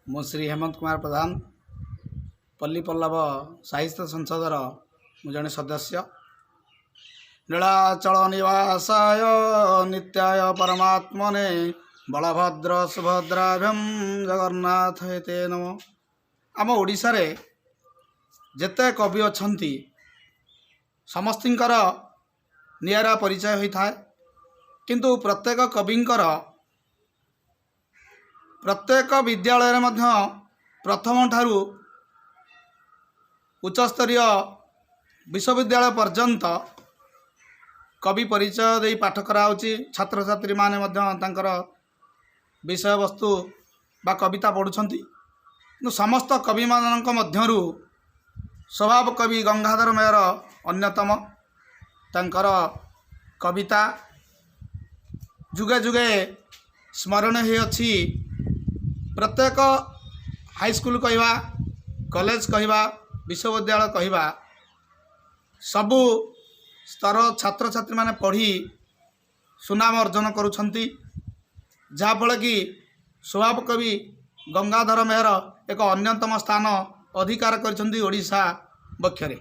ମୁଁ ଶ୍ରୀ ହେମନ୍ତ କୁମାର ପ୍ରଧାନ, ପଲ୍ଲୀ ପଲ୍ଲବ ସାହିତ୍ୟ ସଂସଦର ମୁଁ ଜଣେ ସଦସ୍ୟ। ନୀଳାଚଳ ନିବାସାୟ ନିତ୍ୟାୟ ପରମାତ୍ମନେ ବଳଭଦ୍ର ସୁଭଦ୍ରାଭ୍ୟମ୍ ଜଗନ୍ନାଥ ତେ ନମ। ଆମ ଓଡ଼ିଶାରେ ଯେତେ କବି ଅଛନ୍ତି, ସମସ୍ତଙ୍କର ନିଆରା ପରିଚୟ ହୋଇଥାଏ। କିନ୍ତୁ ପ୍ରତ୍ୟେକ କବିଙ୍କର ପ୍ରତ୍ୟେକ ବିଦ୍ୟାଳୟରେ ମଧ୍ୟ ପ୍ରଥମ ଠାରୁ ଉଚ୍ଚସ୍ତରୀୟ ବିଶ୍ୱବିଦ୍ୟାଳୟ ପର୍ଯ୍ୟନ୍ତ କବି ପରିଚୟ ଦେଇ ପାଠ କରାହେଉଛି। ଛାତ୍ରଛାତ୍ରୀମାନେ ମଧ୍ୟ ତାଙ୍କର ବିଷୟବସ୍ତୁ ବା କବିତା ପଢ଼ୁଛନ୍ତି। କିନ୍ତୁ ସମସ୍ତ କବିମାନଙ୍କ ମଧ୍ୟରୁ ସ୍ୱଭାବ କବି ଗଙ୍ଗାଧର ମେହର ଅନ୍ୟତମ। ତାଙ୍କର କବିତା ଯୁଗେ ଯୁଗେ ସ୍ମରଣୀୟ ହୋଇଅଛି। ପ୍ରତ୍ୟେକ ହାଇସ୍କୁଲ କହିବା, କଲେଜ କହିବା, ବିଶ୍ୱବିଦ୍ୟାଳୟ କହିବା, ସବୁ ସ୍ତର ଛାତ୍ରଛାତ୍ରୀମାନେ ପଢ଼ି ସୁନାମ ଅର୍ଜନ କରୁଛନ୍ତି, ଯାହାଫଳରେ କି ସ୍ୱଭାବ କବି ଗଙ୍ଗାଧର ମେହର ଏକ ଅନ୍ୟତମ ସ୍ଥାନ ଅଧିକାର କରିଛନ୍ତି ଓଡ଼ିଶା ବକ୍ଷରେ।